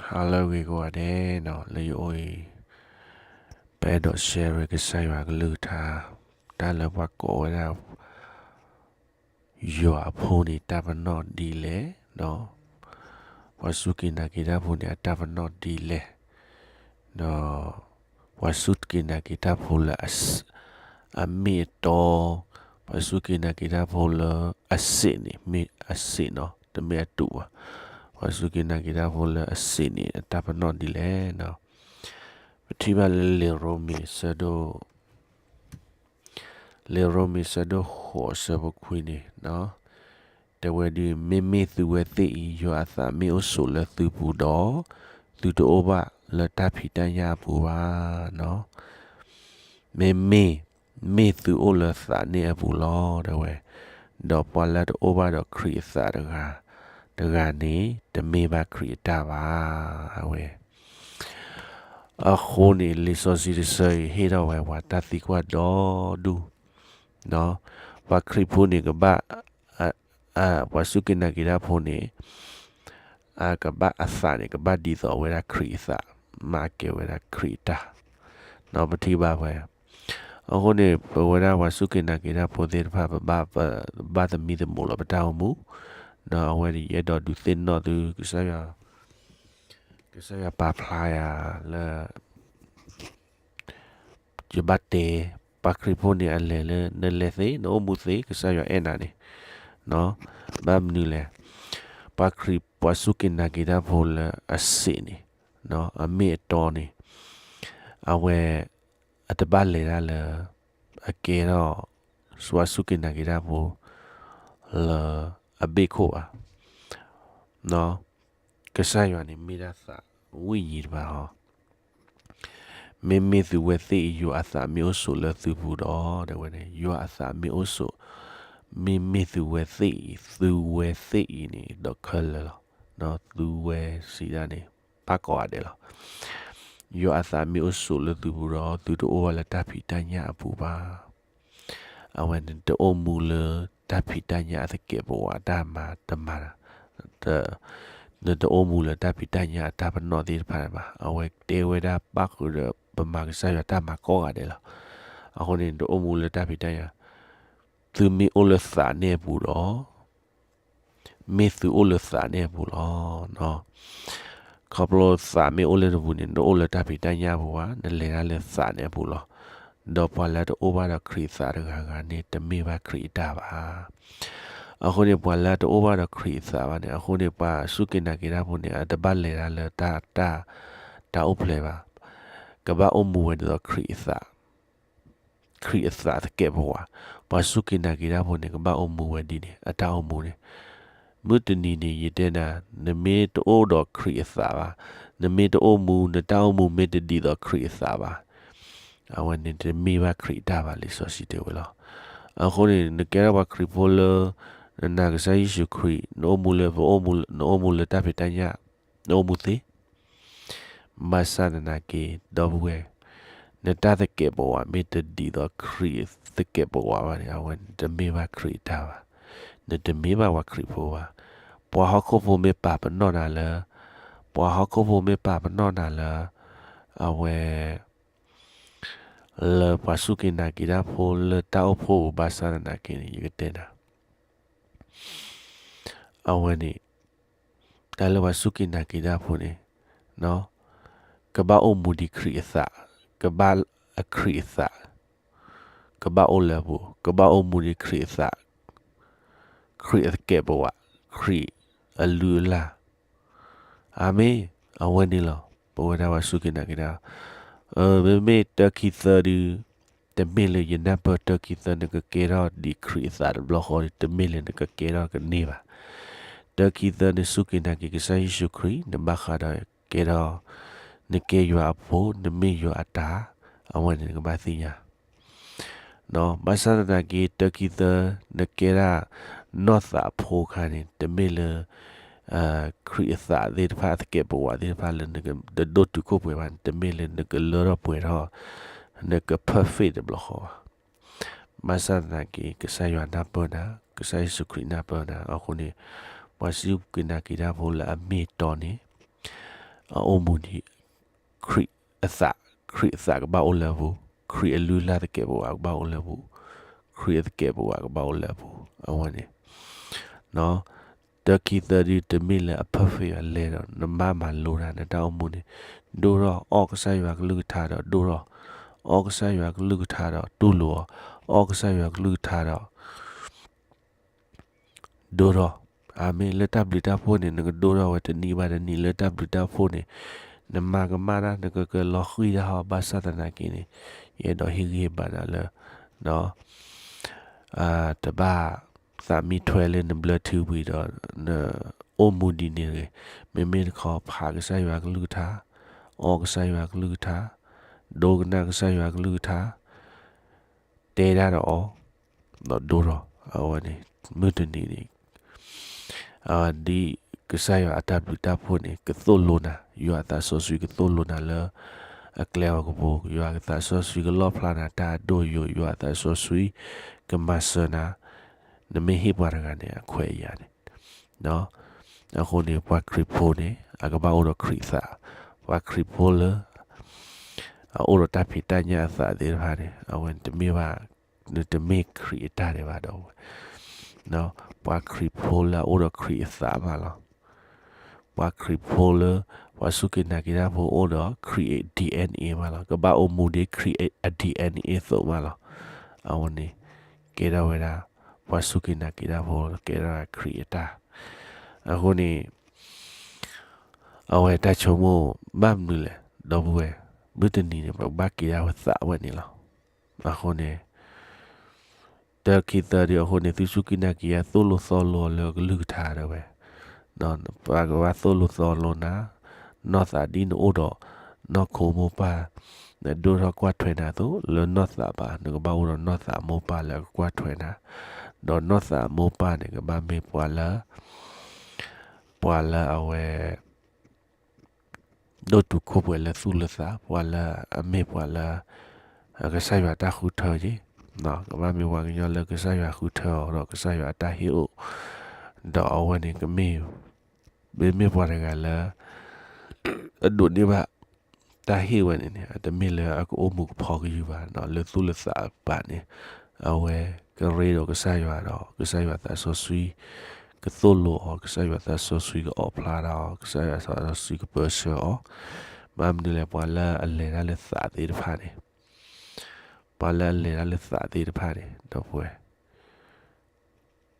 ဟါလၢအဂ့ၤကိးဂၤဒဲးနီၤ, လၢယအိၣ်အံၤ ပအဲၣ်ဒိး share ကစၢ်ယွၤကလုၢ်ကထါ, တၢ်လၢပှၤကိးဝဲဒၣ် ယွၤအဖိန့ၣ် တၢ်ပနီၣ်ဒ်လဲၣ်, ပှၤစူၢ်က့ၤနာ်က့ၤတၢ်ဖိန့ၣ် အတၢ်ပနီၣ်ဒ်လဲၣ်, ဒီး ပှၤစူၢ်က့ၤနာ်က့ၤတၢ်ဖိလၢအစ- အမ့ၢ်အတီ, ပှၤစူၢ်က့ၤနာ်က့ၤတၢ်ဖိလၢအစ့းန့ၣ် မ့ၢ်အစ့းနီၤ, တမ့ၢ်အတူးဘၣ်. ပှၤစူၢ်က့ၤနာ်က့ၤတၢ်ဖိလၢအစ့းန့ၣ် အတၢ်ပနီၣ်ဒ်လဲၣ်နီၤ. ပထံၣ်ဘၣ်လၢလံာ်ရိမ့ၤဆၢဒိၣ် လံာ်ရိမ့ၤဆၢဒိၣ်ဃိးဆၢဖိခွံန့ၣ်, တဲဝဲဒ်အံၤ, မ့မ့ၢ်သုဝဲသ့ၣ်အံၤ ယွၤအသးမ့ၢ်အိၣ်ဆိးလၢသုပူၤဒီး, သုတအိၣ်ဘၣ်လၢတၢ်ဖံးတၢ်ညၣ်အပူၤဘၣ်နီၤ. မ့မ့ၢ်, မ့ၢ်သုအိၣ်လၢသးန့ၣ်အပူၤလီၤ တဲဝဲ, ဒီးပှၤလၢတအိၣ်ဘၣ်ဒီးခရံာ်အသးတဂၤ, တဂၤန့ၣ် တမ့ၢ်ဘၣ်ခရံာ်အတၢ်ဘၣ်, အဝဲ အဃိန့ၣ် လံာ်စီဆှံတဆၢအံၤ ဟ့ၣ်ထီၣ်ဝဲပှၤတၢ်သံကွၢ်ဒီဒူၣ်, ပှၤခရံာ်ဖိန့ၣ်ကဘၣ်, ပှၤစူၢ်က့ၤနာ်က့ၤတၢ်ဖိန့ၣ် အကဘၣ်အသးန့ၣ် ကဘၣ်ဒ်သိးဝဲဒၣ်ခရံာ်အသး, မၤကဲၤဝဲဒၣ်ခရံာ်အတၢ်, ပထံၣ်ဘၣ်ဝဲ. အဃိန့ၣ် ပဝဲဒၣ်ပှၤစူၢ်က့ၤနာ်က့ၤတၢ်ဖိသ့ၣ်တဖၣ် ပဘၣ်, ပဘၣ်သမံသမိးလီၤပတၢ်အိၣ်မူ, ဒီးအဝဲန့ၣ် ယအဲၣ်ဒိးဒုးသ့ၣ်နီၣ်သု ကစၢ်ယွၤ, ကစၢ်ယွၤပာ်ဖျါယၤလၢ ယဘၣ်တဲ, ပှၤခရံာ်ဖိန့ၣ် အလဲၤလၢနလဲၤသ့ နအိၣ်မူသ့ ကစၢ်ယွၤအဲၣ်နၤန့ၣ်, ဘၣ်မနုၤလဲၣ်, ပှၤခရံာ် ပှၤစူၢ်က့ၤနာ်က့ၤတၢ်ဖိလၢအစ့းန့ၣ်, အမ့ၢ်အတီန့ၣ်, အဝဲ အတဘၣ်လဲၤဒၣ်လၢ အကဲထီၣ် ပှၤစူၢ်က့ၤနာ်က့ၤတၢ်ဖိ လၢအဘ့ၣ်ခိၣ်ဘၣ်. ကစၢ်ယွၤန့ၣ် မ့ၢ်ဒၣ်သးဝိညာဉ်တဖၣ်ဟီ, မ့မ့ၢ်သုဝဲသ့ၣ်အံၤ ယွၤအသးမ့ၢ်အိၣ်ဆိးလၢသုပူၤဒီး, တဲဝဲန့ၣ် ယွၤအသးမ့ၢ်အိၣ်ဆိး, မ့မ့ၢ်သုဝဲသ့ၣ်အံၤ, သုဝဲသ့ၣ်အံၤန့ၣ် ဒီးခဲလၢာ်လီၤ. သုဝဲစံးဒၣ်န့ၣ် ပၢ်ကိးဂၤဒဲးလီၤ. ယွၤအသးမ့ၢ်အိၣ်ဆိးလၢသုပူၤဒီး, သုတအိၣ်ဘၣ်လၢတၢ်ဖံးတၢ်ညၣ်အပူၤဘၣ်. အဝဲန့ၣ် တအိၣ်မူလၢတၢ်ဖံးတၢ်ညၣ်အသကဲးပဝးတၢ်မၤတမၤ, နတအိၣ်မူလၢတၢ်ဖံးတၢ်ညၣ်အတၢ်ပနီၣ်သ့ၣ်တဖၣ်ဘၣ်. အဝဲတဲဝဲဒၣ်ပၣ်ဃုာ်ဒီး ပမၤကစၢ်ယွၤတၢ်မၤကိးဂၤဒဲးလီၤ. အဃိန့ၣ် တအိၣ်မူလၢတၢ်ဖံးတၢ်ညၣ်, သုမ့ၢ်အိၣ်လၢသးန့ၣ်အပူၤဒီး မ့ၢ်သုအိၣ်လၢသးန့ၣ်အပူၤလီၤ. ခီဖျိသးမ့ၢ်အိၣ်လၢနပူၤန့ၣ် နအိၣ်လၢတၢ်ဖံးတၢ်ညၣ်အပူၤဘၣ်, နလဲၤတၢ်လၢသးန့ၣ်အပူၤလီၤ. ဒီးပှၤလၢတအိၣ်ဘၣ်ဒီးခရံာ်အသးတဂၤဂၤန့ၣ် တမ့ၢ်ဘၣ်ခရံာ်အတၢ်ဘၣ်. အဃိန့ၣ် ပှၤလၢအတအိၣ်ဘၣ်ဒီးခရံာ်အသးဘၣ်န့ၣ်, အဃိန့ၣ် ပှၤစူၢ်က့ၤနာ်က့ၤတၢ်ဖိန့ၣ် အတဘၣ်လဲၤတၢ်လၢတၢ်, တၢ်အိၣ်ဖျဲၣ်ဘၣ်. ကဘၣ်အိၣ်မူဝဲဒ်သိးခရံာ်အသး ခရံာ်အသးသကဲးပဝး, ပှၤစူၢ်က့ၤနာ်က့ၤတၢ်ဖိန့ၣ် ကဘၣ်အိၣ်မူဝဲဒ်န့ၣ် အတၢ်အိၣ်မူန့ၣ်. မုၢ်တနံၤန့ၣ် ယတဲနၤ, နမ့ၢ်တအိၣ်ဒီးခရံာ်အသးဘၣ်, နမ့ၢ်တအိၣ်မူ, နတၢ်အိၣ်မူမ့ၢ်တဒ်သိးခရံာ်အသးဘၣ်, အဝဲန့ၣ်တမ့ၢ်ဘၣ်ခရံာ်အတၢ်ဘၣ်, လံာ်စီဆှံတဲဝဲလီၤ. အဃိန့ၣ် နကဲထီၣ်ပှၤခရံာ်ဖိလၢ နနာ်ကစၢ်ယ့ၣ်ၡူးခရံာ်, နအိၣ်မူလၢပအိၣ်မူ, နအိၣ်မူလၢတၢ်ဖံးတၢ်ညၣ်, နအိၣ်မူသ့ ဘၣ်ဆၣ်သနာ်က့ ဒီပုၢ်ဝဲၢ်, နတၢ်သကဲးပဝးမ့ၢ်တဒ်သိးခရံာ်သကဲးပဝးဘၣ်န့ၣ် အဝဲန့ၣ်တမ့ၢ်ဘၣ်ခရံာ်အတၢ်ဘၣ်, နတမ့ၢ်ဘၣ်ပှၤခရံာ်ဖိဘၣ်. ပှၤဟီၣ်ခိၣ်ဖိမ့ၢ်ပာ်ပနီၣ်နၤလၢ, ပှၤဟီၣ်ခိၣ်ဖိမ့ၢ်ပာ်ပနီၣ်နၤလၢ, အဝဲ လၢပှၤစူၢ်က့ၤနာ်က့ၤတၢ်ဖိလၢတၢ်အိၣ်ဖှိၣ်ပူၤ ဘၣ်ဆၣ်သနာ်က့န့ၣ် ယကတဲနၤ အဝဲန့ၣ် တၢ်လၢပှၤစူၢ်က့ၤနာ်က့ၤတၢ်ဖိန့ၣ် ကဘၣ်အိၣ်မူဒ်ခရံာ်အသး, ကဘၣ်အခရံာ်အသး, ကဘၣ်အိၣ်လၢအပူၤ, ကဘၣ်အိၣ်မူဒ်ခရံာ်အသး, ခရံာ်အသကဲးပဝး, ခရံာ်အလုၢ်အလၢ်, အၤမ့ၣ်, အဝဲန့ၣ်လီၤ. ပဝဲဒၣ်ပှၤစူၢ်က့ၤနာ်က့ၤတၢ်, မ့မ့ၢ်တၢခံသၢဒုး တမ့ၢ်လၢယနၢ်ပၢၢ်တၢခံသၢနကကဲထီၣ်ဒ်ခရံာ်အသးတဘျီဃီဒီး တမ့ၢ်လၢနကကဲထီၣ်ကန့ၢ်ဘၣ်. တၢခံသၢနစူၢ်က့ၤနာ်က့ၤကစၢ်ယ့ၣ်ၡူးခရံာ် နဘၣ်ဃးဒီးကဲထီၣ်, နကဲယွၤအဖိ, နမ့ၢ်ယွၤအတၢ်, အဝဲန့ၣ်နကဘၣ်သ့ၣ်ညါ ဘၣ်ဆၣ်သနာ်က့ တၢခံသၢ နကဲဒၣ်နီၢ်သးအဖိအခါန့ၣ် တမ့ၢ်လၢ ခရံာ်အသးသ့ၣ်တဖၣ် အသကဲးပဝးသ့ၣ်တဖၣ်လၢနကဒိၣ်တုာ်ခိၣ်ပှဲၤဘၣ်န့ၣ် တမ့ၢ်လၢနကလၢထီၣ်ပှဲၤထီၣ် နက perfect တဘျီဃီဘၣ်. ဘၣ်ဆၣ်သနာ်က့ ကစၢ်ယွၤနၢ်ပၢၢ်နၤ, ကစၢ်ယ့ၣ်ၡူးခရံာ်နၢ်ပၢၢ်နၤအဃိန့ၣ် ပှၤစူၢ်က့ၤနာ်က့ၤတၢ်ဖိလၢအမ့ၢ်အတီန့ၣ် အအိၣ်မူဒံး, ခရံာ်အသး, ခရံာ်အသးကဘၣ်အိၣ်လၢအပူၤ, ခရံာ်အလုၢ်အလၢ်သကဲးပဝးကဘၣ်အိၣ်လၢအပူၤ, ခရံာ်အသကဲးပဝးကဘၣ်အိၣ်လၢအပူၤ, အဝဲန့ၣ် တၢ်ခံသၢဒုတမ့ၢ်လၢအ perfect အလဲဒီး နဘၣ်မၤလိတၢ် နတၢ်အိၣ်မူန့ၣ်, ဒိၣ်ထီၣ် အီၣ်ကစၢ်ယွၤကလုၢ်ကထါဒီးဒိၣ်ထီၣ်, အီၣ်ကစၢ်ယွၤကလုၢ်ကထါဒီးတူၢ်လိာ်အီၤ, အီၣ်ကစၢ်ယွၤကလုၢ်ကထါဒီး ဒိၣ်ထီၣ်, အၤမ့ၣ်, လၢတၢ်ဘျုးတၢ်ဖှိၣ်န့ၣ် နကဒိၣ်ထီၣ်ဝဲတနံၤဘၣ်တနံၤ, လၢတၢ်ဘျုးတၢ်ဖှိၣ်န့ၣ် နမၤကမၣ်တၢ် နကကလီၤဃံၤတၢ်ဟီ ဘၣ်ဆၣ်သနာ်က့န့ၣ် ယအဲၣ်ဒိးဟ့ၣ်ဂံၢ်ဟ့ၣ်ဘါနၤလၢ တဘၣ်သးမံထွဲလၢနဘျၢထံဝံၤဒီး နအိၣ်မူဒ်န့ၣ်တဂ့ၤ, မ့မ့ၢ်တခီ ဖးကစၢ်ယွၤကလုၢ်ကထါ, အီၣ်ကစၢ်ယွၤကလုၢ်ကထါ, ဒိကနၣ်ကစၢ်ယွၤကလုၢ်ကထါ, တဲဒၣ်ဒီးအီၤ, ဒီးဒိၣ်ထီၣ်, အဝဲန့ၣ် မုၢ်တနံၤန့ၣ် ဒ်ကစၢ်ယွၤအတၢ်ဘျုးတၢ်ဖှိၣ်န့ၣ် ကသိၣ်လိနၤ, ယွၤအသးစီဆှံကသိၣ်လိနၤလၢအကျဲအီၤကပူၤ, ယွၤအသးစီဆှံကလီၣ်ဖျါနၤတၢ်အဒိၣ်ယိာ်, ယွၤအသးစီဆှံကမၤစၢၤနၤ, နမ့ၢ်ဟ့ၣ်ပှၤတဂၤန့ၣ် အခွဲးအယာ်န့ၣ် အဃိန့ၣ် ပှၤခရံာ်ဖိန့ၣ် အကဘၣ်အိၣ်ဒီးခရံာ်အသး, ပှၤခရံာ်ဖိလၢ အအိၣ်ဒီးတၢ်ဖံးတၢ်ညၣ်အသးသ့ၣ်တဖၣ်န့ၣ် အဝဲတမ့ၢ်ဘၣ်, နတမ့ၢ်ခရံာ်အတၢ်ဒဲးဘၣ်ဒီးဝဲ, ပှၤခရံာ်ဖိလၢအအိၣ်ဒီးခရံာ်အသးမးလီၤ. ပှၤခရံာ်ဖိလၢ ပှၤစူၢ်က့ၤနာ်က့ၤတၢ်ဖိအိၣ်ဒီးခရံာ်အ DNA မးလီၤ. ကဘၣ်အိၣ်မူဒ်ခရံာ်အ DNA အသိးမးလီၤ. အဝဲန့ၣ် ကဲထီၣ်ဝဲဒၣ် ပှၤစူၢ်က့ၤနာ်က့ၤတၢ်ဖိ ကဲထီၣ်ဝဲဒၣ်ခရံာ်အတၢ်, အဃိန့ၣ် အဝဲတၢ်ဆိကမိၣ်ဘၣ်မနုၤလဲၣ် ဒီပုၢ်ဝဲၢ်, မုၢ်တနံၤန့ၣ် ပကဘၣ်က့ၤဒၣ်ဝဲသးဝဲန့ၣ်လီၤ. အဃိန့ၣ် တၢ်ခံသၢဒုအဃိန့ၣ် သုစူၢ်က့ၤနာ်က့ၤယၤ သိၣ်လိသီလိအီၤလၢအကလုၢ်ကထါဒၣ်ဝဲ, ပှၤကဘၣ်သိၣ်လိသီလိနၤ, နီၢ်သးဒ်နအိၣ်ဒီး နီၢ်ခိမိၢ်ပၢ် ဒိၣ်ထီၣ်ကွၢ်ထွဲနၤအသိး လၢနီၢ်သးဘၣ် နကဘၣ်အိၣ်ဒီးနီၢ်သးမိၢ်ပၢ်လၢအကကွၢ်ထွဲနၤ, ဒီးနီၢ်သးမိၢ်ပၢ်န့ၣ် ကဘၣ်မ့ၢ်ပှၤလၢ ပှၤလၢအဝဲ ဒိၣ်တုာ်ခိၣ်ပှဲၤလၢသူၣ်လၢသး, ပှၤလၢအမ့ၢ်ပှၤလၢ ကစၢ်ယွၤတၢ်ဃုထၢက့ၤ, ကဘၣ်မ့ၢ်ပှၤကညီလၢကစၢ်ယွၤဃုထၢအီၤဒီးကစၢ်ယွၤအတၢ်ဟ့ၣ်အိၣ်, ဒီးအဝဲန့ၣ်ကမ့ၢ် မ့မ့ၢ်ပှၤတဂၤလၢ အဒိးန့ၢ်ဘၣ် တၢ်ဟ့ၣ်ဝဲန့ၣ်န့ၣ် အတမ့ၢ်လၢအကအိၣ်မူကဖီကယူၤဘၣ်, လၢသူၣ်လၢသးဘၣ်န့ၣ် အဝဲကရ့ဒီးကစၢ်ယွၤဒီး ကစၢ်ယွၤသးစီဆှံ ကသိၣ်လိအီၤ, ကစၢ်ယွၤသးစီဆှံကအိးဖျါဒီး ကစၢ်ယွၤသးစီဆှံကပၢဆှၢအီၤ, ဘၣ်မနုၤလဲၣ် ပှၤလၢအလဲၤတၢ်လၢသးသ့ၣ်တဖၣ်န့ၣ်, ပှၤလၢအလဲၤတၢ်လၢသးသ့ၣ်တဖၣ်န့ၣ် ဒီပုၢ်ဝဲၢ်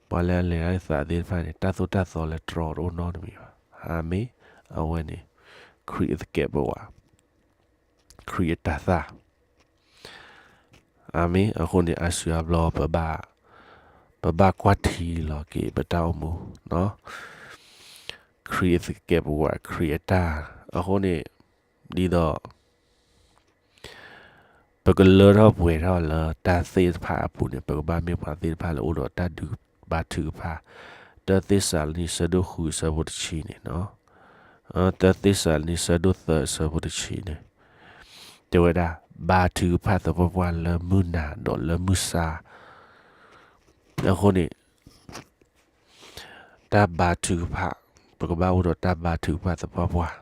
ပှၤလၢအလဲၤတၢ်လၢသးသ့ၣ်တဖၣ်န့ၣ် တၢ်သိၣ်တၢ်သီလၢတြီတအိၣ်နီတမံၤဘၣ်. အၤမ့ၣ်, အဝဲန့ၣ် ခရံာ်အသကဲးပဝး, ခရံာ်အတၤသၣ်. အၤမ့ၣ်, အဃိန့ၣ် အါစုအါဘျီ ပဘၣ်, ပဘၣ်ကွၢ်ထံလီၤက့ၤပတၢ်အိၣ်မူ, ခရံာ်အသကဲးပဝး ခရံာ်အတၢ်, အဃိန့ၣ် ဒ်သိး ပကလၢထီၣ်ပှဲၤထီၣ်လၢတၢ်သ့ၣ်တဖၣ်အပူၤန့ၣ် ပကဘၣ်မ့ၢ်ပှၤသ့ၣ်တဖၣ်လၢအိၣ်ဒီးတၢ်ဒုးဘါထုကဖၣ်, တၢသ့းစၤလနံ ဆၢဒိၣ်ဃု ဆၢဖိတဆံန့ၣ်, တၢသ့းစၤလနံ ဆၢဒိၣ်သၢ ဆၢဖိတဆံန့ၣ် တဲဝဲဒၣ် ဘါထုကဖၣ်သပှၢ်ပှၢ်လၢမုၢ်နၤဒီးလၢမုၢ်ဆါ, အဃိန့ၣ် တၢ်ဘါထုကဖၣ်, ပကဘၣ်အိၣ်ဒီးတၢ်ဘါထုကဖၣ်သပှၢ်ပှၢ်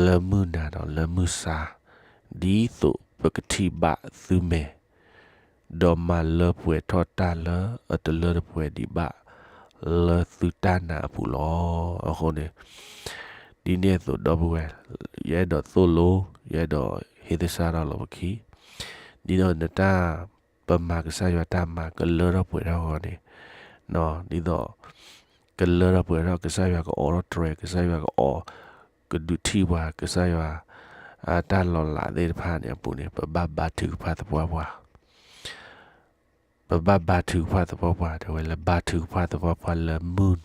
လၢမုၢ်နၤဒီးလၢမုၢ်ဆါ, ဒ်သိးပကထံၣ်ဘၣ်သုမဲာ်, ဒီးမၤလၢပှဲၤထီၣ်တၢ်လၢအတလၢတပှဲၤဒံးဘၣ် လၢသုတၢ်နာ်အပူၤလီၤ. အဃိန့ၣ် ဒ်န့ၣ်အသိး ဒီပုၢ်ဝဲၢ်, ယအဲၣ်ဒိးသိၣ်လိ, ယအဲၣ်ဒိးဟ့ၣ်သဆၣ်ထီၣ်လီၤပခံ, ဒ်သိးနတၢ် ပမၤကစၢ်ယွၤတၢ်မၤကလၢထီၣ်ပှဲၤထီၣ်အဂီၢ်န့ၣ်, ဒ်သိး ကလၢထီၣ်ပှဲၤထီၣ် ကစၢ်ယွၤကအိးထီၣ်တြဲၤ ကစၢ်ယွၤကအိး ကဒုးထံၣ်ပှၤ ကစၢ်ယွၤ အတၢ်လီၤလးသ့ၣ်တဖၣ်န့ၣ်အပူၤန့ၣ် ပဘၣ်ဘါထုကဖၣ်သပှၢ်ပှၢ် ပဘၣ်ဘါထုကဖၣ်သပှၢ်ပှၢ် တဲဝဲလၢဘါထုကဖၣ်သပှၢ်ပှၢ်လၢ မုၢ်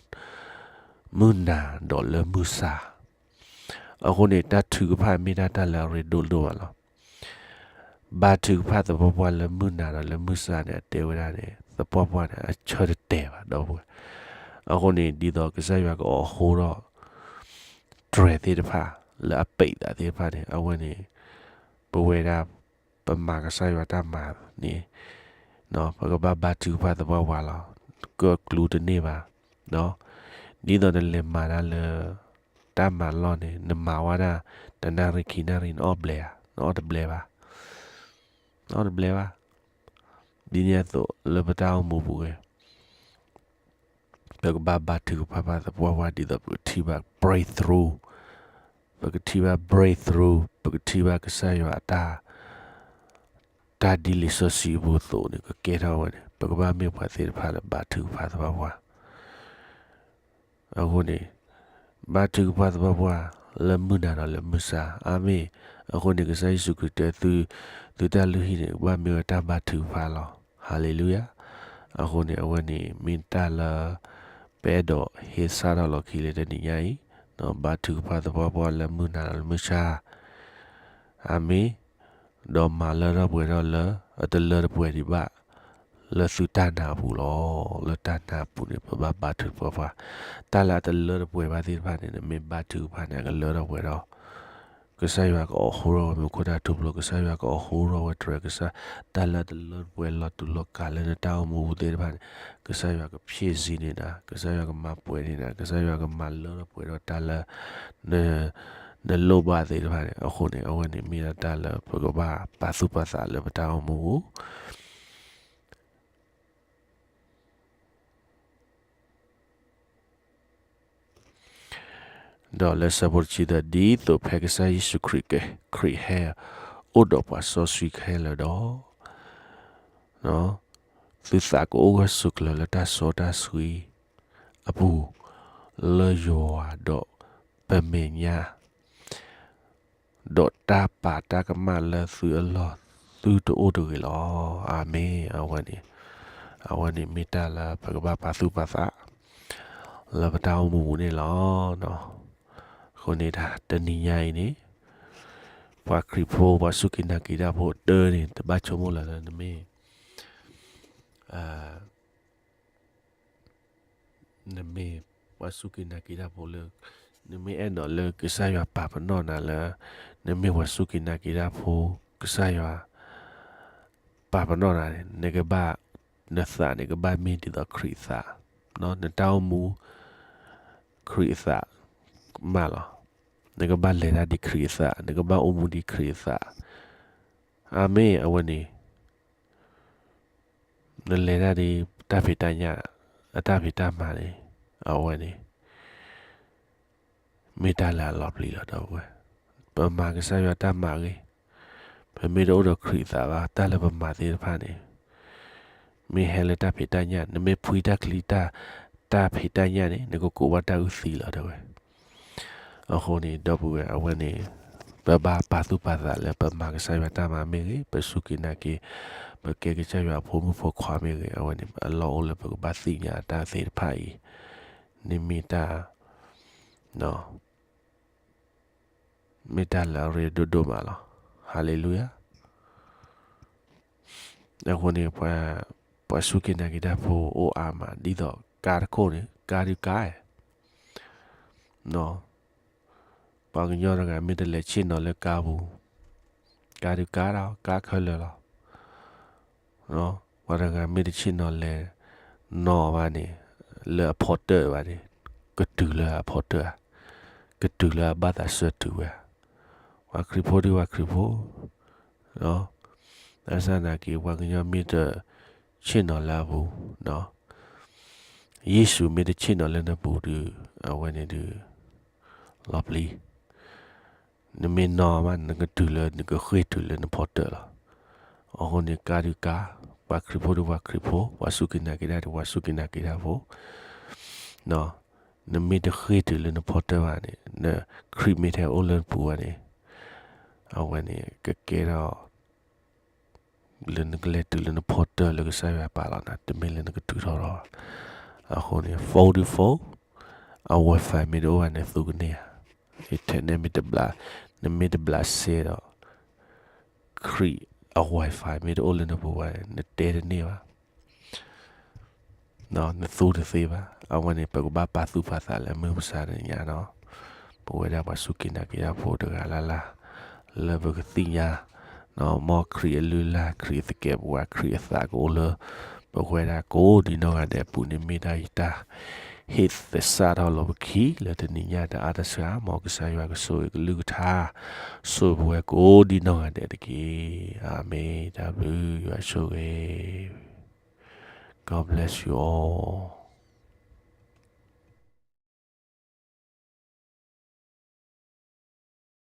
နၤဒီးလၢမုၢ်ဆါ, အဃိန့ၣ် တၢ်ထုကဖၣ်မ့ၢ်ဒၣ်တၢ်လၢအရ့ဒိၣ်ဒိၣ်မးလီၤ. ဘါထုကဖၣ်သပှၢ်ပှၢ်လၢမုၢ်နၤဒီးလၢမုၢ်ဆါန့ၣ် အတဲဝဲဒၣ်န့ၣ် သပှၢ်ပှၢ်န့ၣ် အဆၢတတဲာ်ဘၣ်ဒီပုၢ်ဝဲၢ်, အဃိန့ၣ် ဒ်သိးကစၢ်ယွၤကအိးဟိထီၣ် တြဲၤသ့ၣ်တဖၣ် လၢအပိာ်သးသ့ၣ်တဖၣ်န့ၣ် အဝဲန့ၣ် ပဝဲဒၣ် ပမၤကစၢ်ယွၤတၢ်မၤန့ၣ် ပကဘၣ်ဘါထုကဖၣ်သပှၢ်ပှၢ်လီၤ. ကၢၣ်ကျူတန့ၢ်ဘၣ်, ဒ်သိးနလဲၤမၤတၢ်လၢ တၢ်မၤလီၢ်န့ၣ် နမၤဝဲဒၣ် တနၣ်ရံၣ်ခံနၣ်ရံၣ် နအီၣ်ဘျဲးဧါ, နအီၣ်တဘျဲးဘၣ်, နအီၣ်တဘျဲးဘၣ်. ဒ်န့ၣ်အသိး လၢပတၢ်အိၣ်မူပူၤဝဲ ပကဘၣ်ဘါထုကဖၣ်ပှၤသပှၢ်ပှၢ် ဒ်သိးပကထံၣ်ဘၣ် breakthrough, ပကထံၣ်ဘၣ် breakthrough, ပကထံၣ်ဘၣ်ကစၢ်ယွၤအတၢ် တၢ်ဒ်လံာ်စီဆှံအပူၤအသိးန့ၣ် ကကဲထီၣ်ဝဲန့ၣ် ပကဘၣ်မ့ၢ်ပှၤသ့ၣ်တဖၣ်လၢဘါထုကဖၣ်သပှၢ်ပှၢ်. အဃိန့ၣ် ဘါထုကဖၣ်သပှၢ်ပှၢ် လၢမုၢ်နၤဒီးလၢမုၢ်ဆါ, အၤမ့ၣ်. အဃိန့ၣ် ကစၢ်ယ့ၣ်ၡူးခရံာ်တဲ သုတၢ်လုၢ်ဟံၣ်န့ၣ် ကဘၣ်မ့ၢ်ဝဲတၢ်ဘါထုကဖၣ်လီၤ. ဟၤလ့လူယၤ. အဃိန့ၣ် အဝဲန့ၣ်မ့ၢ်တၢ်လၢ ပအဲၣ်ဒိးဟ့ၣ်စးထီၣ်လီၤခံလၢတနံၤညါအံၤ, ဘါထုကဖၣ်သပှၢ်ပှၢ်လၢမုၢ်နၤဒီးလၢမုၢ်ဆါ, အၤမ့ၣ်. ဒီးမၤလၢထီၣ်ပှဲၤထီၣ်လၢ အတလၢတပှဲၤဒံးဘၣ် လၢသုတၢ်နာ်အပူၤလီၤ. လၢတၢ်နာ်အပူၤန့ၣ် ပဘၣ်ဘါထုကဖၣ်ပှၤ, တၢ်လၢအတလၢတပှဲၤဘၣ်သ့ၣ်တဖၣ်န့ၣ် နမ့ၢ်ဘါထုကဖၣ်န့ၣ် အကလၢထီၣ်ပှဲၤထီၣ်, ကစၢ်ယွၤကအိးဟိထီၣ်ဝဲမူခိၣ်တၢ်ထူဖျိ, ကစၢ်ယွၤကအိးဟိထီၣ်ဝဲတြဲၤ, ကစၢ် တၢ်လၢအတလၢတပှဲၤလီၤတူာ်လီၤကာ်လၢနတၢ်အိၣ်မူပူၤသ့ၣ်တဖၣ်န့ၣ် ကစၢ်ယွၤကဖျ့ၣ်စ့န့ၢ်နၤ, ကစၢ်ယွၤကမၤပှဲၤန့ၢ်နၤ, ကစၢ်ယွၤကမၤလၢထီၣ်ပှဲၤထီၣ်တၢ်လၢ နလိၣ်ဘၣ်သ့ၣ်တဖၣ်န့ၣ်. အဃိန့ၣ် အဝဲန့ၣ်မ့ၢ်ဒၣ်တၢ်လၢပကဘၣ်ပာ်သူၣ်ပာ်သးလၢပတၢ်အိၣ်မူပူၤ ဒီးလၢဆၢဖိတဆံသၢ, ဒ်သိးဖဲကစၢ်ယ့ၣ်ၡူးခရံာ်က ခရံာ်ဟဲအိၣ်ဒီးပှၤစီဆှံခဲလၢာ်ဒီး, သုသးကအိၣ်ဂၢၢ်ဆိးကျၢၤလၢတၢ်စီတၢ်ဆှံအပူၤ, လၢယွၤဒီးပမဲာ်ညါ ဒီးတၢ်ပာ်တၢ်ကမၣ်လၢသုအလီၢ်သုတအိၣ်တဂ့ၤလီၤ. အၤမ့ၣ်. အဝဲန့ၣ်, အဝဲန့ၣ်မ့ၢ်တၢ်လၢပကဘၣ်ပာ်သူၣ်ပာ်သး လၢပတၢ်အိၣ်မူပူၤန့ၣ်လီၤ. အဃိန့ၣ်တၢ်တနံၤညါအံၤန့ၣ်, ပှၤခရံာ်ဖိ ပှၤစူၢ်က့ၤနာ်က့ၤတၢ်ဖိအတၢန့ၣ် တဘၣ်ဆိကမိၣ်လၢၤလၢနမ့ၢ် နမ့ၢ်ပှၤစူၢ်က့ၤနာ်က့ၤတၢ်ဖိလၢ, နမ့ၢ်အဲၣ်ဒိးလၢကစၢ်ယွၤပာ်ပနီၣ်နၤလၢ နမ့ၢ်ပှၤစူၢ်က့ၤနာ်က့ၤတၢ်ဖိ, ကစၢ်ယွၤပာ်ပနီၣ်နၤန့ၣ် နကဘၣ်, နသးန့ၣ်ကဘၣ်မ့ၢ်ဒ်သိးခရံာ်အသး, နတၢ်အိၣ်မူ ခရံာ်အသးမးလီၤ. နကဘၣ်လဲၤတၢ်ဒ်ခရံာ်အသး, နကဘၣ်အိၣ်မူဒ်ခရံာ်အသး. အၤမ့ၣ်. အဝဲန့ၣ် နလဲၤတၢ်ဒ် တၢ်ဖံးတၢ်ညၣ် အတၢ်ဖံးတၢ်မၤန့ၣ်, အဝဲန့ၣ် မ့ၢ်တၢ်လၢအလီၤပျံၤလီၤ ဒီပုၢ်ဝဲၢ်. ပမၤကစၢ်ယွၤတၢ်မၤဂ့ၤ, ပမ့ၢ်တအိၣ်ဒီးခရံာ်အသးဘၣ်, တၢ်လၢပမၤသ့ၣ်တဖၣ်န့ၣ် မ့ၢ်ဟဲလၢတၢ်ဖံးတၢ်ညၣ်, နမ့ၢ်ဖှံတၢ်ချံတၢ်, တၢ်ဖံးတၢ်ညၣ်န့ၣ် နကကိးဘၣ်တၢ်အုၣ်သံလီၤ ဒီပုၢ်ဝဲၢ်. အဃိန့ၣ် ဒီပုၢ်ဝဲၢ် အဝဲန့ၣ် ပဘၣ်ပာ်သူၣ်ပာ်သးလၢပမၤကစၢ်ယွၤတၢ်မၤမ့ၢ်ဂ့ၤ, ပစူၢ်က့ၤနာ်က့ၤ, ပကဲကစၢ်ယွၤအဖိမုၣ်ဖိခွါမ့ၢ်ဂ့ၤ, အဝဲန့ၣ် အလီၢ်အိၣ်လၢပကဘၣ်သ့ၣ်ညါတၢ်သ့ၣ်တဖၣ်အံၤ, န့ၣ်မ့ၢ်တၢ် မ့ၢ်တၢ်လၢအရ့ဒိၣ်ဒိၣ်မးလီၤ. ဟၤလ့လူယၤ. အဃိန့ၣ် ပှၤစူၢ်က့ၤနာ်က့ၤတၢ်ဖိအိၣ်အါမး, ဒ်သိးကါတခိၣ်န့ၣ် ကါဒုးကါ, ပှၤကညီတဂၤမ့ၢ်တလဲၤဆ့ၣ်နီၤလၢကါပူၤ, ကါဒုးကါဒီး ကါခဲလၢာ်လီၤ. ပှၤတဂၤမ့ၢ်တဆ့ၣ်နီၤလဲၤ နီၤဘၣ်န့ၣ်, လၢအဖီတၢၣ်ဘၣ်န့ၣ်, ကတုၤလၢအဖီတၢၣ်ဧါ, ကတုၤလၢအဘၣ်သးစၢၤတုၤဝဲဧါ. ပှၤခရံာ်ဖိဒ်ပှၤခရံာ်ဖိ, ဘၣ်ဆၣ်သနာ်က့ ပှၤကညီမ့ၢ်တဆ့ၣ်နီၤလၢအပူၤ, ယ့ၣ်ၡူးမ့ၢ်တဆ့ၣ်နီၤလၢနပူၤဒီး အဝဲန့ၣ်ဒီး လီၤပျံၤ နမ့ၢ်နီၤမး နကတုၤလၢ နကဃ့ၢ်တုၤလၢနဖီတၢၣ်လီၤ. အဃိန့ၣ် ကါဒုးကါ, ပှၤခရံာ်ဖိဒီးပှၤခရံာ်ဖိ, ပှၤစူၢ်က့ၤနာ်က့ၤတၢ်ဒီးပှၤစူၢ်က့ၤနာ်က့ၤတၢ်ဖိ, နမ့ၢ်တဃ့ၢ်တုၤလၢနဖီတၢၣ်ဘၣ်န့ၣ်, နခရံာ်မ့ၢ်တဟဲအိၣ်လၢနပူၤဘၣ်န့ၣ်, အဝဲန့ၣ် ကကဲထီၣ် လၢနကလဲၤတုၤလၢနဖီတၢၣ်လၢကစၢ်ယွၤပာ်လီၤနၤ, တမ့ၢ်လၢနကတုၤထီၣ်လီၤ. အဃိန့ၣ် phone ဒီး phone, အ Wi-Fi မ့ၢ်တအိၣ်ဘၣ်န့ၣ် သူကန့ၢ်ဧါ. internet မ့ၢ်တဘျး, နမ့ၢ်တဘျးစဲဒီး ခရံာ်အ Wi-Fi မ့ၢ်တအိၣ်လၢနပူၤဘၣ်န့ၣ် နတဲတန့ၢ်ဘၣ်. နသူတသ့ဘၣ်. အဝဲန့ၣ် ပကဘၣ်ပာ်သူၣ်ပာ်သးလၢမုၢ်မဆါတနံၤညါနီၤ, ပဝဲဒၣ်ပှၤစူၢ်က့ၤနာ်က့ၤတၢ်ဖိတဂၤလၢ်လၢ် လၢပကသ့ၣ်ညါ မ်ခရံာ်အလုၢ်အလၢ် ခရံာ်အသကဲးပဝး ခရံာ်အသးကအိၣ်လၢ ပဝဲဒၣ်ကိးဒံနီၢ်ဂၤဒဲးအပူၤန့ၣ် မ့ၢ်ဒၣ်ယတၢ် ဟ့ၣ်သဆၣ်ထီၣ်လီၤပခံလၢတနံၤညါတအါတစှၤ, မ်ကစၢ်ယွၤကဆိၣ်ဂ့ၤကလုၢ်ကထါ, ဆိၣ်ဂ့ၤပဝဲကိးဒံနီၢ်ဂၤဒဲးတက့ၢ်. အၤမ့ၣ်, တၢ်ဘျုးယွၤဆိၣ်ဂ့ၤ. God bless you all.